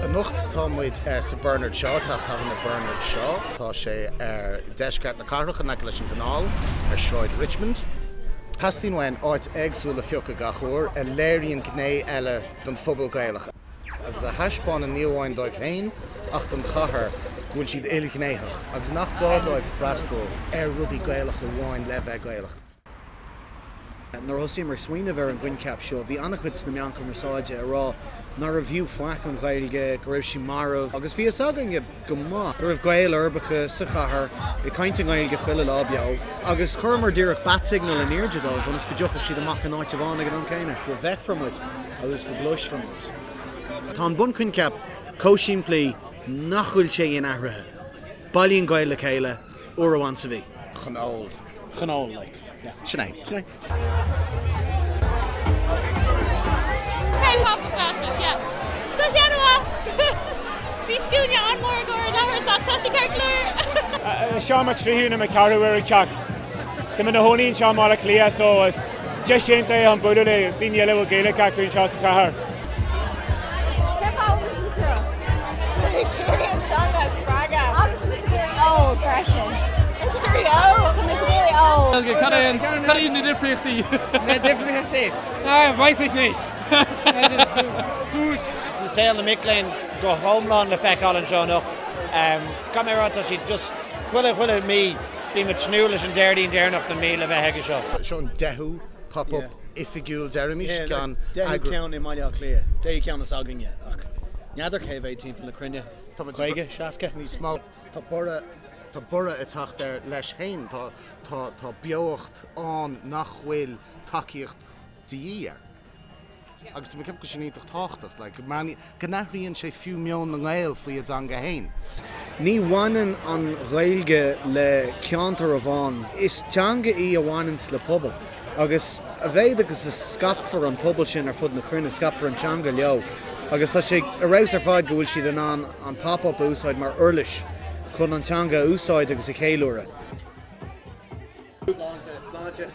Anocht tá muid sa Bernard Shaw, teach tábhairne Bernard Shaw. Tá sé ar deisceart na cathrach in aice leis an gcanáil ar Shráid Richmond. Teastaíonn uainn áit éagsúil a phiocadh gach uair a léiríonn gné eile den phobal Gaelach agus a thaispeánann ní amháin dóibh féin ach don chathair go bhfuil siad ilghnéitheach agus nach gá dóibh freastal ar rudaí Gaelacha amháin le bheith Gaelach. Nuair a thosaíomar ag smaoineamh ar an gcoincheap seo, bhí an-chuid sna meáin chumarsáide ag rá nárbh fhiú faic an Ghaeilge, go raibh sí marbh, agus bhí fhios againne go maith go raibh Gaeil uirbeacha sa chathair ag caint i nGaeilge chuile lá beo, agus chuireamar díreach bat signal in airde dóibh ionas go dtiocfadh siad amach in áit amháin ag an am céanna, go bhfeicfear muid agus go gcloisfear muid. Tá an bunchoincheap chomh simplí nach bhfuil sé inathraithe, bailíonn Gaeil le chéile uair amháin sa mhí. Chun ól. Chun ól, like. Yeah. Sin é. Sin é. Cén Pop-Up Gaeltacht, yeah. Tá sé an-mhaith! Bhí scuaine an-mhór i gcomhair leathuair ach tá sé ceart go leor! Seo mo thríú nó mo cheathrú uair ag teacht. Tá mé i mo chónaí anseo i mBaile Átha Cliath so is deis iontach é chun bualadh le daoine eile a bhfuil Gaeilge acu anseo sa chathair. Cén fáth a bhfuil muid anseo? Tá muid ag iarraidh an teanga a spreagadh. Agus muid ag iarraidh ól freisin. Ag iarraidh ól? Tá muid ag iarraidh ól. Cad é cad iad na difríochtaí? Na difríochtaí? Ah, weiß ich nicht. Suas. Saol na mic léinn go hiomlán le feiceáil anseo anocht. Caithfidh mé a rá, tá siad just chuile chuile mí bíonn muid tnúth leis an Déardaoin deireanach den mí le bheith aige seo. Seo an deichiú pop-up oifigiúil, deirimis, gan Deichiú ceann i mBaile Átha Cliath, deichiú ceann is againne, ach n'fheadar cé mhéad timpeall na cruinne, 50, 60? Níos mó. Tá borradh, tá borradh ag teacht air leis féin. Tá, tá, tá beocht ann nach bhfuil tacaíocht de dhíth air. Agus tá mé ag ceapadh go bhfuil sin iontach tábhachtach, like, go n-athraíonn sé fiú meon na nGael faoi a dteanga féin. Ní bhaineann an Ghaeilge le ceantar amháin, is teanga í a bhaineanns le pobal. Agus a mhéad agus a scaipfear an pobal sin ar fud na cruinne, scaipfear an teanga leo. Agus tá sé ar fheabhas ar fad go bhfuil siad in ann an pop-up a úsáid mar uirlis chun an teanga a úsáid agus a cheiliúradh. Sláinte. Sláinte.